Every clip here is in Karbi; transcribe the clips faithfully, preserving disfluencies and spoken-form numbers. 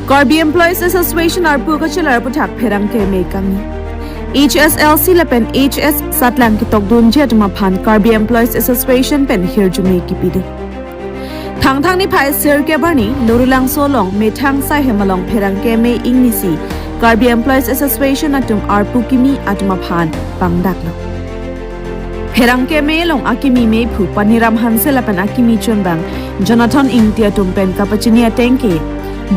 Karbi Employees Association arpu kachelar aputhak pherangke amei kangni. H S L C lapen H S satlang ketokdunji atum aphan Karbi Employees Association pen hirjume kipidun. Thangthang niphai sirkep arni Lorulangso along methang sai hem along pherangke amei ingnisi Karbi Employees Association atum arpu kimi atum aphan pangdaklo. Pherangke amei along akimi meiphu Paniram Hanse lapen akimi chunbang Jonathan Ingti atum pen kapachini ateng ke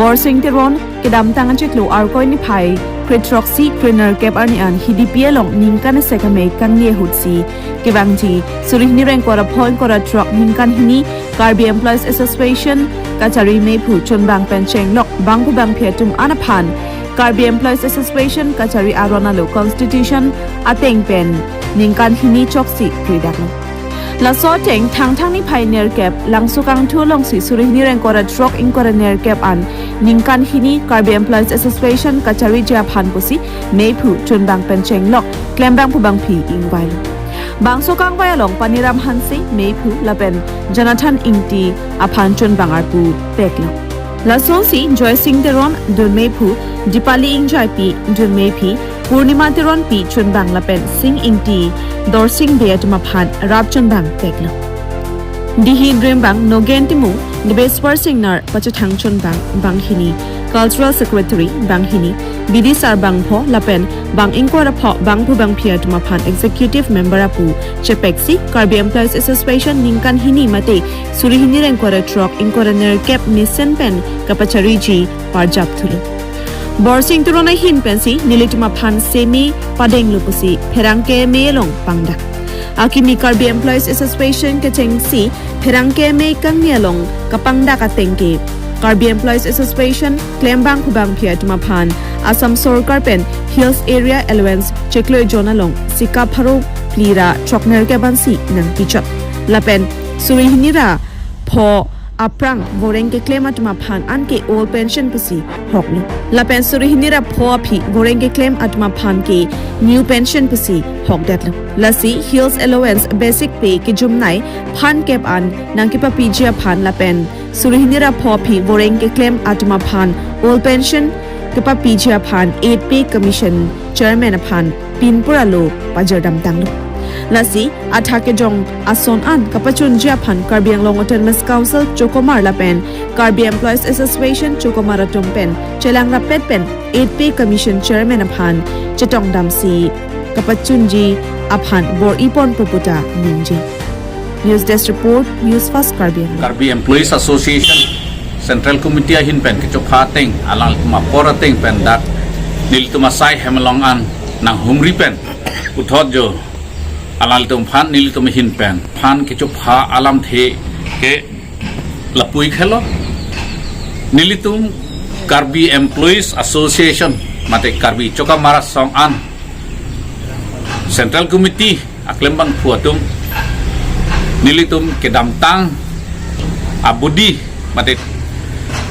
Borsing Teron kedamtang achiklo Arkoi niphai kre-throksi krenerkep arni an Hidipi along ningkan isi amei kangni ahutsi kevangji suri hini ingkoi ra pho ingkoi ra throk ningkan hini Karbi Employees Association kachari meiphu chunbang pen chenglok bangphu bangphi atum an aphan Karbi Employees Association kachari aron alo Constitution ateng pen ningkan hini choksi kridaklo. Laso ateng Thangthang niphai nerkep Langso kangthu alongsi suri hini ingkoi ra throk ingkoi ra nerkep an ningkan hini Karbi Employees Association kachariji aphan pusi meiphu chunbang pen chenglok klembangphu bangphi ingvailo. Bangso kangvai along Paniram Hanse meiphu lapen Jonathan Ingti aphan chunbang arpu peklo. Lasonsi Joysing Teron dunmeiphu, Dipali Ingjaipi dunmeiphi, Purnima Teronpi chunbang lapen Sing Ingti, Dorsing Bey atum aphan rap chunbang peklo. Dihi Rembang Nogen Timung, Debeswar Singnar pachethang chunbang banghini, Cultural Secretary banghini, Bidisar bangpho lapen bang ingkoi ra pho bangphu bangphi atum aphan Executive Member apu chepeksi Karbi Employees Association ningkan hini mate suri hini ingkoi ra throk ingkoi ra nerkep mesen pen kapachariji parjap thulo. Borsing Teron ahin pensi nelitum aphan seme padenglo pusi pherangke amei along pangdak. Akimi Karbi Employees Association kechengsi pherangke amei kangni along kapangdak ateng ke Karbi Employees Association klembangphu bangphi atum aphan Assam Sorkar pen Hills Area Allowance chiklo jon along sika pharo phli ra throk nerkep ansi nangpichot. Lapen suri hini ra pho aphrang voreng keklem atum aphan anke old pension pusi hoklo. Lapen suri hini ra pho aphi voreng keklem atum aphan ke new pension pusi hokdetlo. Lasi Hills Allowance basic pay kejumnei phan kep an nangkepapiji aphan lapen suri hini ra pho aphi voreng keklem atum aphan old pension kepapiji aphan Eighth Pay Commission Chairman aphan pinpur alo pajirdamtanglo. Lasi athak kejong ason an kapachunji aphan Karbi Anglong Autonomous Council Chokomar lapen Karbi Employees Association Chokomar atum pen chelang rapet pen Eighth Pay Commission Chairman aphan chetongdamsi kapachunji aphan bor-iponpo puta ningje. News Desk Report, News Fast Karbi Anglong. Karbi Employees Association Central Committee ahin pen kechopha ateng, alanglitum apor ateng pen dak nelitum asai hem along an nanghumri pen puthot jo alanglitum aphan nelitum ahin pen phan kechopha alamthe ke lapu-ik helo. Nelitum Karbi Employees Association mate Karbi Chokomar Asong an Central Committee aklembangphu atum nelitum kedamtang abudi mate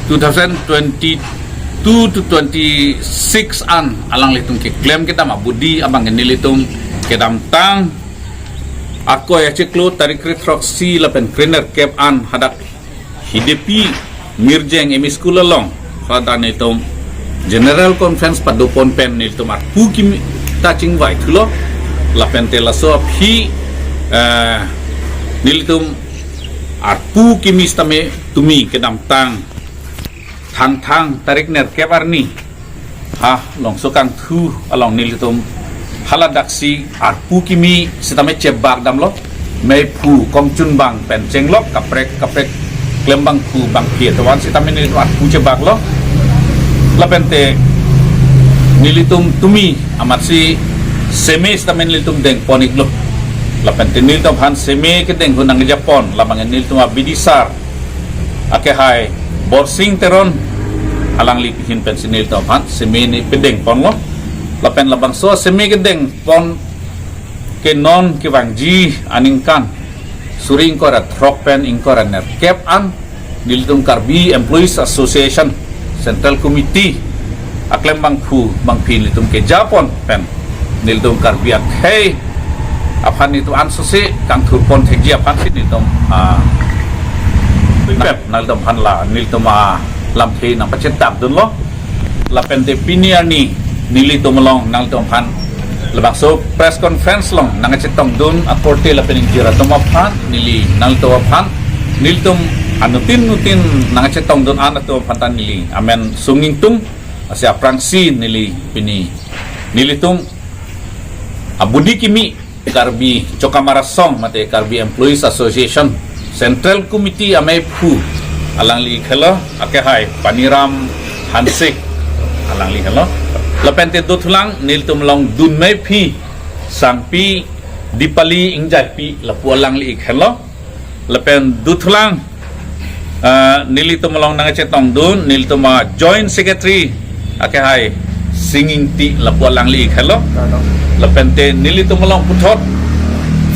two thousand twenty-two to twenty-six an alanglitum keklem kedam abudi abang nelitum kedamtang Arkoi achiklo tarik kre-throksi lapen krenerkep an hadak Hidipi Mirjeng M E School along hadak nelitum General Conference padopon pen nelitum arpu kimi ta chingvai thulo. Lapen te laso aphi, eh, nelitum arpu kimi sitame tumi kedamtang Thangthang tarik nerkep arni ha Langso kangthu along nelitum haladaksi arpu kimi sitame chebak damlo. Meiphu komchunbang pen chenglok kaprek kaprek klembangphu bangphi atum an sitame nelitum arpu chebaklo. Lapen te nelitum tumi amatsi seme sitame nelitum dengpon-iklo. Lapen te nelitum aphan seme kedeng ahut nangjapon labang nelitum abidisar akehai Borsing Teron alangli ahin pensi nelitum aphan seme ne pedengponlo. Lapen labangso seme kedengpon ke non kevangji aningkan suri ingkoi ra throk pen ingkoi ra nerkep an nelitum Karbi Employees Association Central Committee aklembangphu bangphi nelitum kejapon pen nelitum Karbi akhei aphan nelitum ansose kangthurpon thekji aphansi nelitum, ah, pep nelitum aphan la nelitum, ah, lamthe nangpachetap dunlo. Lapente pini arni nelitum along nanglitum aphan labangso press conference along nangchetongdun akorte lapen ingjir atum aphan neli nanglitum aphan nelitum anuttin nuttin nangchetongdun an atum aphan ta neli amen sung ingtung. Lasi aphrangsi neli pini nelitum abudi kimi Karbi Chokamar Asong mate Karbi Employees Association Central Committee ameiphu alangli khelo, akehai Paniram Hanse alangli khelo. Lapente dothulang nelitum along dunmeiphi sangpi Dipali Ingjaipi lapu alangli khelo. Lapen dothulang, ah, nelitum along nangchetongdun nelitum a Joint Secretary akehai Sing Ingti lapu alangli khelo. Lapente nelitum along puthot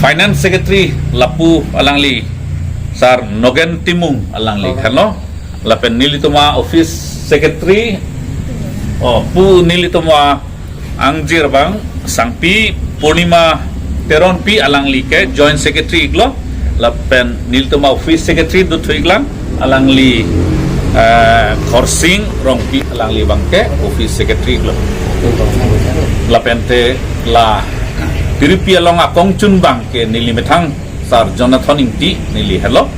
Finance Secretary lapu alangli Sar Nogen Timung alangli khelo. Lapen nelitum a Office Secretary, oh, pu nelitum a angjir abang sangpi Purnima Teronpi alangli ke Joint Secretary iklo. Lapen nelitum a Office Secretary dothu iklang alangli, eh, Khorsing Rongpi alangli abangke Office Secretary iklo. Lapente la piripi along akongchun abangke neli methang Sar Jonathan Ingti neli helo.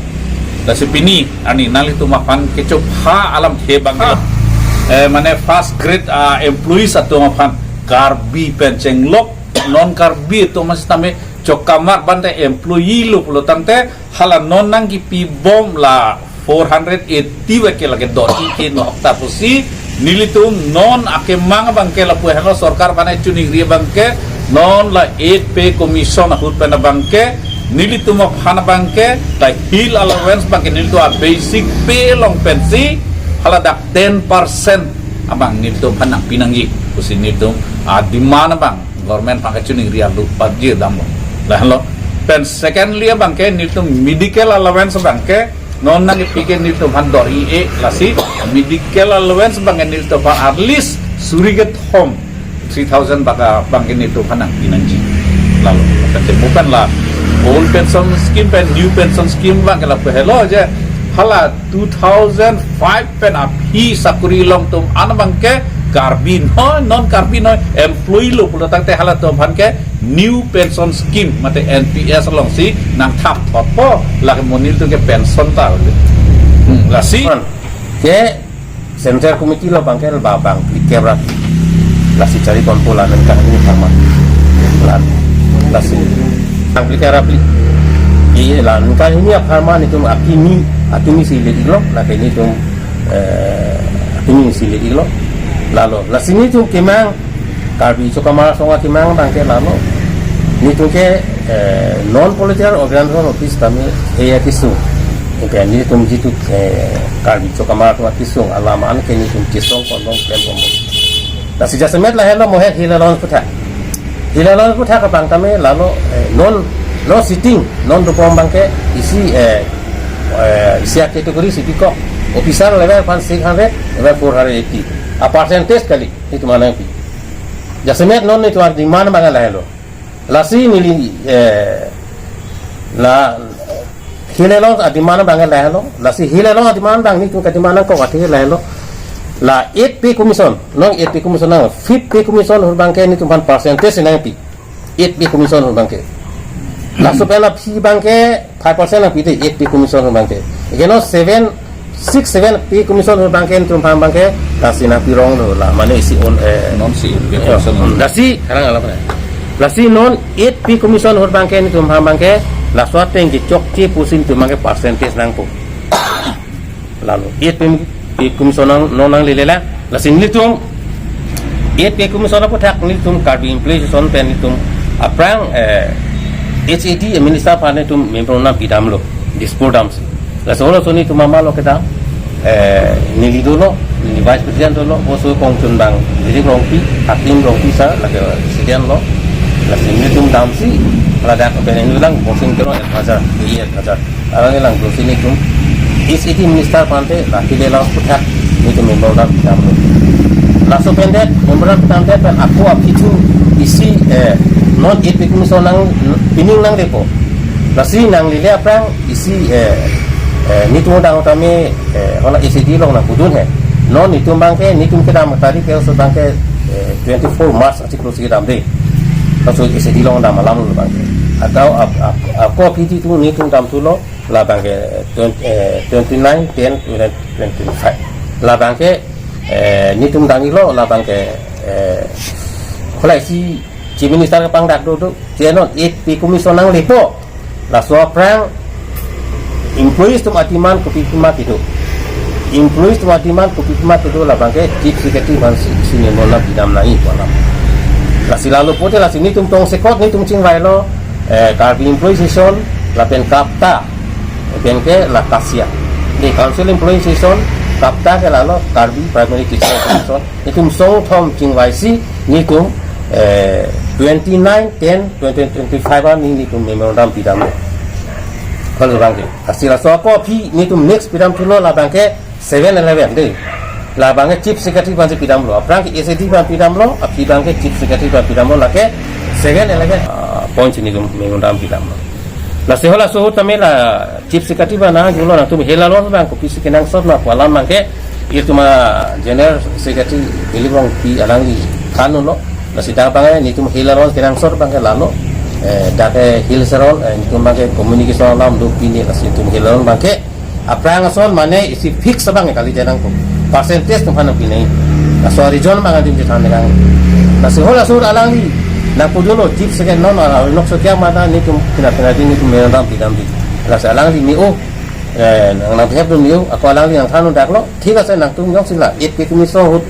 Lasi pini arni nanglitum aphan kechopha alamthe abang, ah, eh, mane first grade, ah, employees atum aphan Karbi pen chenglok, non Karbi atum masitame Chokamar bante employee lo pulo tangte hala non nangkipi bom la four hundred eighty weke lake doti ke no okta pusi nelitum non akemang abangke lapu helo sorkar bane chuningri abangke non la eight pay commission ahut pen abangke nelitum aphan abangke ta hill allowance abangke nelitum a basic pay along pensi hala dak ten percent abang nelitum aphan nangpi nangji pusi nelitum a demand abang government aphan kachuningri alu pajir damlo. Lahelo. Pen secondly abangke nelitum medical allowance abangke non nangkipi ke nelitum aphan dor-i-e, lasi medical allowance abangke nelitum aphan at least suri kethom three thousand baka abangke nelitum aphan nangpi nangji. Lalo, kate bukan la old pension scheme pen new pension scheme abangke lapu helo je hala two thousand five pen aphi sakuri long atum an abangke Karbi noi, non Karbi noi, employee lo pulo tangte halatum aphan ke new pension scheme mate N P S alongsi nangthap thotpo, lake mo nelitum ke pension ta. Hmm, lasi. Ke Central Committee lo abangke ba bang ikebra lasi chari konpo la nangkahini apharman. La, lasi. Bang ikebra pli. Iya la nangkahini apharman itum akimi, akimi si le iklo, lake nelitum, eh, akimi si le iklo. Lalo, lasi nelitum kemang, Karbi Chokamar Asong akemang abangke lalo. Nelitum ke, eh, non political organization office tame heya kesung. Ipe nelitum jitu, eh, Karbi Chokamar Asong akesung alam an ke nelitum kesung kondong klem kondong. Lasi jasemet lahelo mohe hill allowance aputhak. Hill allowance aputhak abang tame lalo, eh, non, non sitting, non dobom abangke isi, eh, eh, isi a category si pikok. Officer level aphan six hundred, level four hundred eighty. A percentage kali, itum anangpi. Jasemet non itum a demand abang lahelo. Lasi neli, eh, la, hill allowance a demand abang lahelo. Lasi hill allowance a demand abang nelitum ka demand nangkok athe lahelo. La eight pay commission, non eight pay commission non fifth pay commission ahut abangke nelitum aphan percentage nangpi. Eight pay commission ahut abangke. Laso pen aphi abangke five percent nangpi te eight pay commission ahut abangke. Ikeno seven, six, seven pay commission ahut abangke nelitum aphan abangke lasi nangpi ronglo la mane isi on, eh, non si eight pay commission. Lasi karang alam na. Lasi non eight pay commission ahut abangke nelitum aphan abangke laso ateng kechokche pusi nelitum abangke percentage nangpo. Lalo eight pay commission nang, non nanglele la. Lasi nelitum eight pay commission aputhak nelitum Karbi Employees Association pen nelitum aphrang, eh, H A D minister aphan nelitum memorandum pidamlo, Dispur damsi. Lasi holo soni itum amalo kedam, eh, neli dolo, neli vice president dolo, oso kongchun abang Rijik Rongpi, Hakim Rongpi sir, lake president lo. Lasi nelitum damsi, ladak pen nelilang Bosing Teron advisor, iya advisor. Arang ilang dosi nelitum H A D minister aphan te la hill allowance aputhak nelitum memorandum pidamlo. Laso pen det memorandum pidam det pen ako aphi thu isi, eh, non eight pay commission nang pining nanglepo. Lasi nanglele aphrang isi, eh, eh, nelitum dang tame, eh, hala H A D along nangpudun he. Non netum abangke, netum kedam tarik ke so abangke, eh, twenty-four March achiklo si kedam de. Laso S A D along dam alam lo abangke. Atau ap, ap, ako aphi netum, netum damthulo, la abangke twenty, eh, twenty-nine ten twenty twenty-five. La abangke, eh, netum dam-iklo, la abangke, eh, khulaisi Chief Minister kepangdak do do, je non eight pay commission nanglepo. Laso aphrang employees atum a-demand kopi pima kedo. Employees atum a-demand kopi pima kedo, la abangke Chief Secretary aphansi, si memorandum pidam nangji pu alam. Lasi lalo pote lasi netum tongsekot netum chingvailo, eh, Karbi Employees Association, lapen KAPTA, lapen ke la KASIA. Di Council Employees Association, KAPTA ke lalo Karbi Primary Teachers Association. Netum songthom chingvaisi netum, eh, twenty-nine ten twenty twenty-five arni netum memorandum pidamlo. Kalau abangke, lasi laso ako aphi netum next pidamthulo, la abangke seven eleven de. La abangke Chief Secretary aphansi pidamlo. Aphrang ke S A D aphan pidamlo, aphi abangke Chief Secretary aphan pidamlo, lake seven eleven, ah, point si netum memorandum pidamlo. Lasi halaso ahut tame la Chief Secretary aphan nangjulo, nangtum hel along abang kopisi kenangsot ma pu alam abangke, itum a-General Secretary Dilip Rongpi alangli thanlo. Lasi dak abangke netum hel along kenangsot abangke lalo, eh, dak ke hel seron, eh, netum abangke communication alam do pine, lasi netum hel along abangke aphrang ason mane isi fix abang kali, janang ko percentage atum aphan nangpi nangji. Laso region abang adim chethan nang. Lasi halaso ahut alangli nangpudulo, Chief Secretary non ala nok so kya mata netum pina pina di netum memorandum pidam di. Lasi alangli me-o, eh, nang, nangpehap do me-o, ako alangli nangthan un-edaklo, thik ase nangtum jongsi la eight pay commission ahut,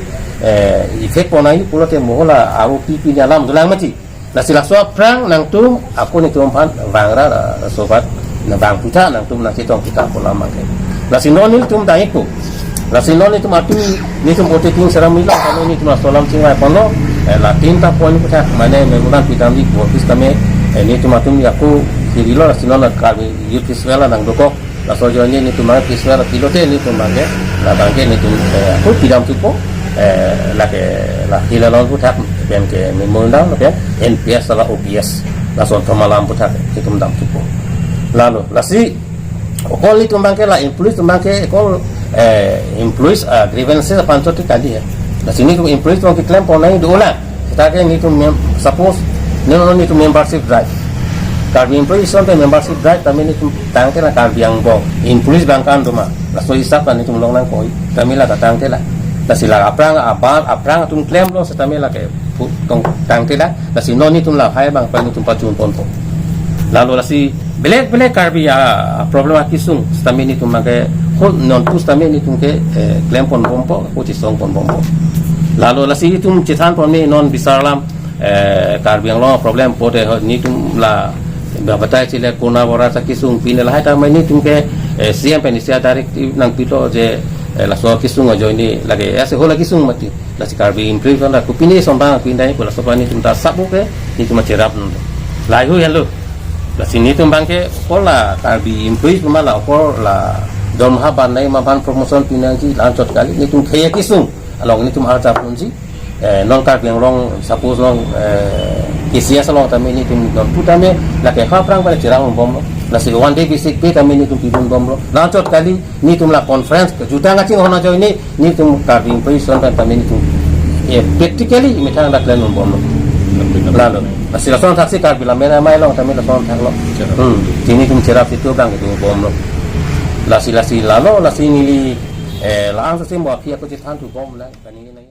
eh, effect pon nangji pulote mo hala aro pi pi alam dolang mati. Lasi laso aphrang nangtum ako netum aphan vangra, eh, sobat nang vang putha, nangtum nangchetong kita pu alam abangke. Lasi non netum dai ko. Lasi non netum atum, netum O T P seram milo, kami netum laso alam chingvai ponlo, eh, la tinta point puthak mane memorandum pidam di office tame, eh, netum atum ako hirilo, lasi non Karbi Youth Festival nangdokok. Laso ajoine netum abang festival pilote netum abangke, la abangke netum, eh, ako pidamthupo, eh, lake la hel along puthak pen ke memorandum pen N P S la O P S, lason athom alam puthak netum damthupo. Lalo, lasi okol netum abangke la employees atum abangke okol, eh, employees, ah, grievances aphan chot kali he. Lasi netum employees atum keklem pon nangji dolang. Seta ke netum mem-, suppose, non netum membership drive. Karbi Employees Association ke membership drive tame netum tangte la Karbi angbong employees abang kan do ma. Laso hisap ta netum long nangkoi. Tame la ta tangte la. Lasi la aphrang abar, aphrang atum klemlo setame lake pu-, tong tangte la. Lasi non netum lahai abang pen netum pachun ponpo. Lalo lasi belek belek Karbi a problem akesung setame netum abangke hol non pusitame netum ke, eh, klem ponbompo, ako chesong ponbompo. Lalo lasi netum chethan pon me non bisar alam, eh, Karbi Anglong problem pote ho, netum la ba batai chile kona bora sa kesung pine lahai tame netum ke, eh, C M pen isi a-directive nangpilo je, eh, laso kesung ajoine lake ase hala kesung mati. Lasi Karbi Employees Association la kopine son abang pindai pu laso aphan netum ta sabo ke netum acherap non. Lahai hui helo. Lasi netum abangke okol la Karbi employees ma la okol la dormaha ban nangji ma ban promotion pi nangji la-an chot kali, netum khei akesung along netum arjap ponji. Eh, non Karbi Anglong, suppose non, eh, K C S along tame netum non pu tame lake ha aphrang pen cherap ponbomlo. Lasi one day basic pay tame netum pidunbomlo. La-an chot kali, netum la conference kejutang kachinghon ajoine netum Karbi Employees Association pen tame netum, eh, practically methang dak klem ponbomlo. Lalo, lasi lason thaksi Karbi Lammet Amei along tame lason thaklo. Hmm, netum cherap situ abang kedunbomlo. Lasi lasi lalo, lasi neli, eh, la-an so si mo aphi ako chethanthubomlang, kani nang